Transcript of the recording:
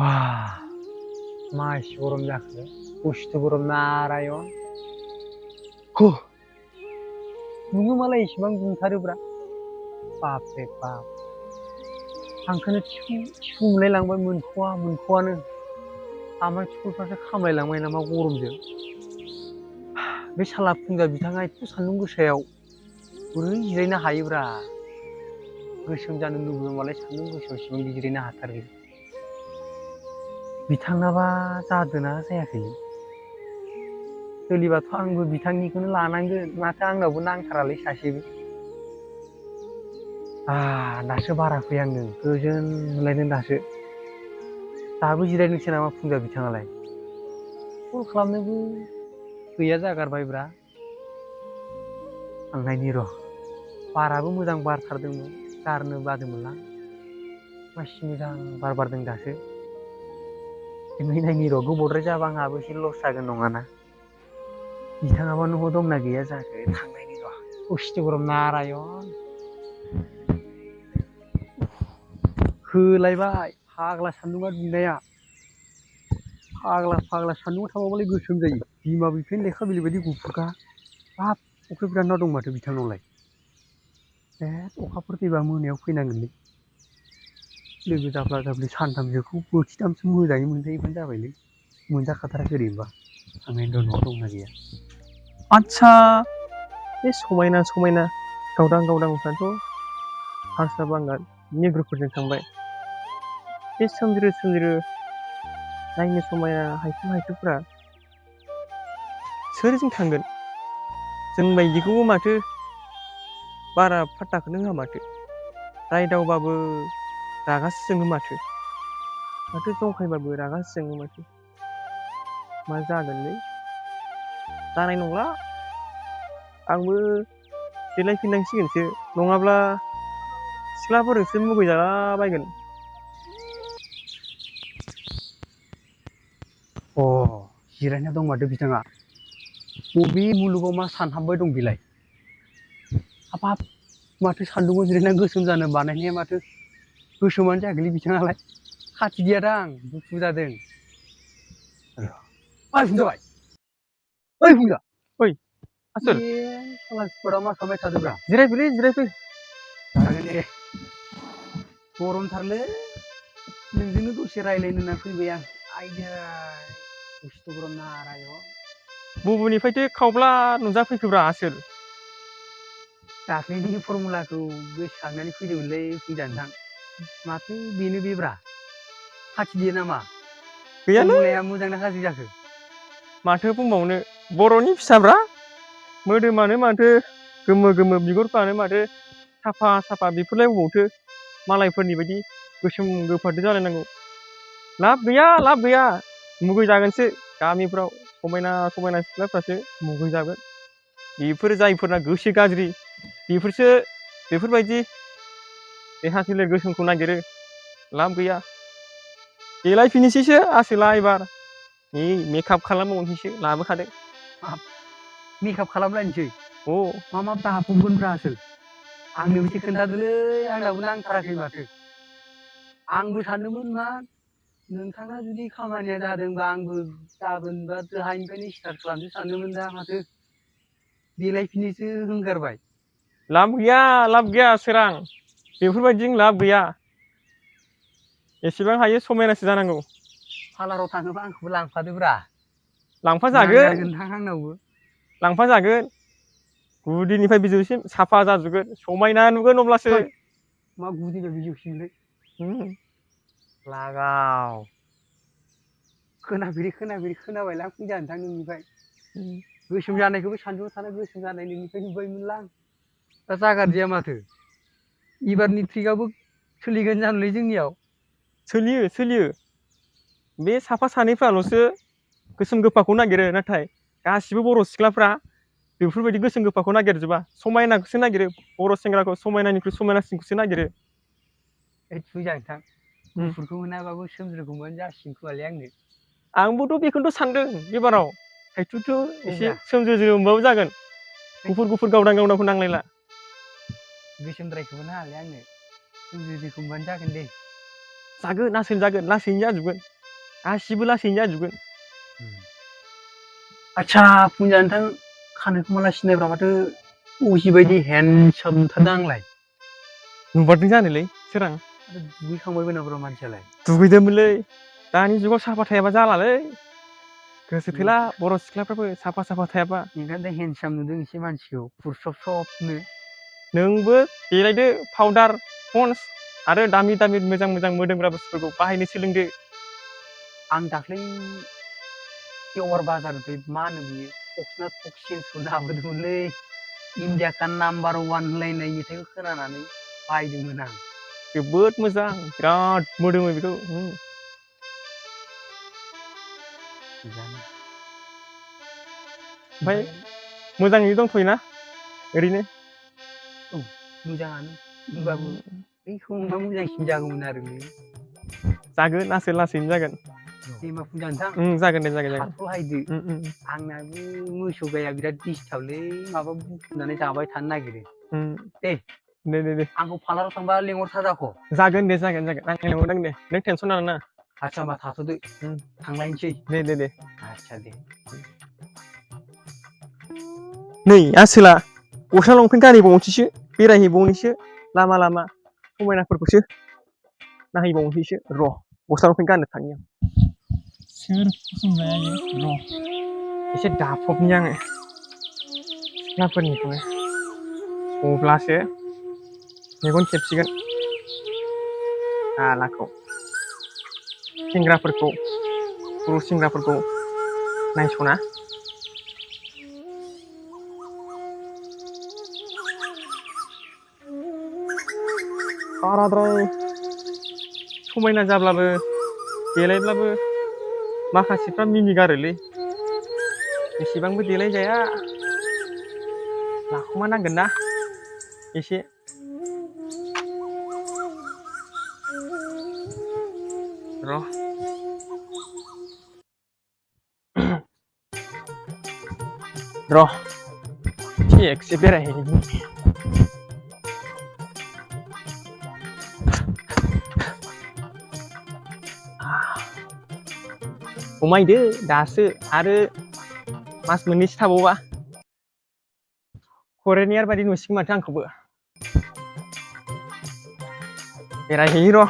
와, 마이씨 गरम जाखो? बुस्थु गरम नारायण. हो, नोङो मालाय इसेबां दुंथारोब्रा. बाप रे बाप. आंखौनो थिफु मोनलायलांबाय मोनख'वानो. आमाय थुखुलफ्रासो खामलायलांबाय नामा गरमजों. बे साला फुंजा बिथाङा एथ' सान्दुं गोसायाव बोरै जिरायनो हायोब्रा. गोसोम जानो लुबैबालाय सान्दुं गोसायाव इसेबां जिरायनो हाथारो. बिथांनाबा जादोना जायाखै? सोलिबाथ' आंबो बिथांनिखौनो लानांगोन. माथो आंनावबो नांथारालै सासेबो. दासो बारा फैहांदों. गोजोन मोनलायदों दासो. दाबो जिरायदोंसो नामा फुंजा बिथाङालाय? कल खालामनोबो गैया जागारबायब्रा. थांनायनि र'. बाराबो मोजां बारथारदोंमोन. गारनो बादोंमोनलां. मासि मोजां बार बारदों दासो. नायनि र' गोबावद्राय जाबा आंहाबो एसे लस जागोन नङाना? बिथाङाबा न'आव दंना गैया जाखो? थांनायनि र'. बुस्थु गरम नारायण. होलायबाय फाग्ला सान्दुङा दुंनाया. फाग्ला सान्दुङाव थाबाबालाय गोसोम जायो. बिमा बिफानि लेखा बिलाइ बायदि गुफुरखा. बाब अखा बिराद ना दं माथो बिथांनावलाय. अखाफोर फैबा मोनायाव फैनांगोनलै. लोगो जाफ्ला जाफ्लि सानथामसोखौ बोथिथामसो मोजाङै मोनजायोबानो जाबायलै. मोनजाखाथाराखै ओरैनोबा. थांनायनि र' न'आव दंना गैया. आच्छा, बे समायना गावदांफ्राथ' हारसा बांगाल नेग्रोफोरजों थांबाय. बे सोमज्रो नायनो समायना हायथुफ्रा सोरजों थांगोन? जों बायदिखौबो माथो बारा फात्ताखौनो होआ माथो. रायदावबाबो रागासो जोङो माथो जंखायबाबो रागासो जोङो माथो. मा जागोनलै? जानाय नंला. आंबो देलायफिननांसिगोनसो, नङाब्ला सिख्लाफोरजोंसो मुगैजालाबायगोन. जिरायना दं माथो बिथाङा. बबे मुलुगाव मा सानहाबबाय दं बेलाय? हाबाब माथो सान्दुङाव जिरायना गोसोम जानो बानायनाया माथो गोसोमानो जायाखैलै बिथाङालाय. खाथि गैयादां, गुफुर जादों. फुंजाबाय. ओइ फुंजा. ओइ आसोल, साला स्पटआ मा खालामबाय थादोब्रा? जिरायफै जागोन दे. गरमथारलै. नोंजोंनो दसे रायलायनो होनना फैबाय आं. आइयै बुस्थु गरम नारायण. बबेनिफ्रायथो खावब्ला नुजाफैखोब्रा आसोल? दाख्लैनि फर्मुलाखौ गोसोखांनानै फैदोंमोनलै फुंजा नोंथां. माथो बेनो बेब्रा. खाथि गैया नामा? गैयालै, फर्मुलाया मोजांना गाज्रि जाखो? माथो बुंबावनो, बर'नि फिसाब्रा. मोदोमानो माथो गोमो बिगुरफ्रानो माथो साफा बेफोरलाय बबावथो मालायफोरनि बायदि गोसोम गोफारदो जालायनांगौ। लाब गैया मुगै जागोनसो। गामिफ्राव समायना सिख्लाफ्रासो मुगै जागोन। बेफोर जायफोरना गोसो गाज्रि बेफोरसो बेफोरबायदि देहा सोलेर गोसोमखौ नागिरो। लाब गैया। देलायफिननोसैसो आसोला एबार। नै मेकआप खालामबावनोसैसो लाबोखादो। मेकआप खालामलायनोसै? अ, मा दाफबगोनब्रा आसोल? आंनोबो एसे खोन्थादोलै, आंनावबो नांथाराखै माथो। आंबो सानदोंमोन मा नोंथांना जुदि खामानिया जादोंबा आंबो गाबोन बा दाहायनिफ्रायनो स्टार्ट खालामसै सानदोंमोन, दा माथो देलायफिननोसो होनगारबाय। लाब गैया सोरां, बेफोरबायदिजों लाब गैया। एसेबां हायो समायनासो जानांगौ। पार्लाराव थाङोबा आंखौबो लांफादोब्रा। लांफाजागोन। गुदिनिफ्राय बिजौसिम साफा जाजोबगोन, समायना नुगोन अब्लासो। मा गुदिनिफ्राय बिजौसिमलै? लागाव खोनाफेरि खोनाबायलां फुंजा नोंथां नोंनिफ्राय। गोसोम जानायखौबो सानदुङाव थाना गोसोम जानाय नोंनिफ्राय नुबायमोनलां। दा जागारदिया माथो? एबारनि ट्रिकआबो सोलिगोन जानोलै जोंनियाव? सोलियो। बे साफा सानैफ्राल'सो गोसोम गोफाखौ नागिरो, नाथाय गासिबो बर' सिख्लाफ्रा बेफोरबायदि गोसोम गोफाखौ नागिरजोबा। समायनाखौसो नागिरो। बर' सेंग्राखौ समायनानिख्रुइ समायनासिनखौसो नागिरो। फुंजा नोंथां, गुफुरखौ मोनाबाबो सोमज्रोखौ मोनबानो जासिगोन खोमालै आंनो। आंबोथ' बेखौनोथ' सानदों एबाराव। हायथुथु एसे औब्रा। सोमज्रो मोनबाबो जागोन। गुफुर गावदांखौ जागोन लासैनो जाजोबगोन गासिबो लासैनो जाजोबगोन आदसा फुंजा नोंथां खानायखौ माला सिनायब्रा माथो अजि बायदि हेन्डसाम नुथारदों आंलाय नुबारदों जानोलै सोरां आरो दुगैखांबायबो नामा मानसियालाय दुगैदोंमोनलै दानि जुगाव साफा थायाबा जालालै गोसो थोला बर' सिख्लाफ्राबो साफा थायाबा ओंखायनो हेन्डसाम नुदों एसे मानसिखौ फुरसबनो नोंबो देलायदो पाउदार पन्स आरो दामि मोजां मोदोमग्रा बुस्थुफोरखौ बाहायनो सोलोंदो आं दाख्लै देवार बाजारनिफ्राय मा होनो बियो फक्सना फक्सिन्सखौ लाबोदोंमोनलै इण्डियाखा नाम्बार 1 होनलायनाय मेथाइखौ खोनानानै बायदोंमोन आं जोबोद मोजां बिराद मोदोमो बेखौ ओमफ्राय मोजाङै दंथ'योना ओरैनो औ मोजाङानो होनबाबो बैखौ मोनबा मोजांसिन जागौमोन आरोलै जागोन लासैनो जागोन दैमा फुंजा नोंथां जागोन दे थाथ'हायदो आंनाबो मोसौ गाया बिराद दिसथाबलै माबा बुथुमनानै जाबाय थानो नागिरो दे आंखौ पार्लाराव थांबा लेंहरथार जाख' जागोन दे आं लेंहरदों दे नों टेनसन नाङा आदसा होमबा थाथ'दो थांलायनोसै दे आदसा दे नै आसोला गस्ला लंपेन्ट गानहैबावनोसैसो बेरायहैबावनोसैसो लामा समायनाफोरखौसो नायहैबावनोसैसो र' गस्ला लंपेन्ट गाननो थांनि आं सोर फसंजाया र' एसे दाफबनि आङो सिख्लाफोरनिखौनो अब्लासो मेगन खेबसिगोन आलाखौ सेंग्राफोरखौ बर' सेंग्राफोरखौ नायस'ना बाराद्राय समायना जाब्लाबो देलायब्लाबो माखासेफ्रा मिनिगारोलै एसेबांबो देलायजाया लाखुमा नांगोन ना एसे र' थिगसे बेरायहैनि खमायदो दासो आरो मास मोननैसो थाबावबा फरेनियार बायदि नुसिगोन माथो आंखौबो बेरायहैनि र'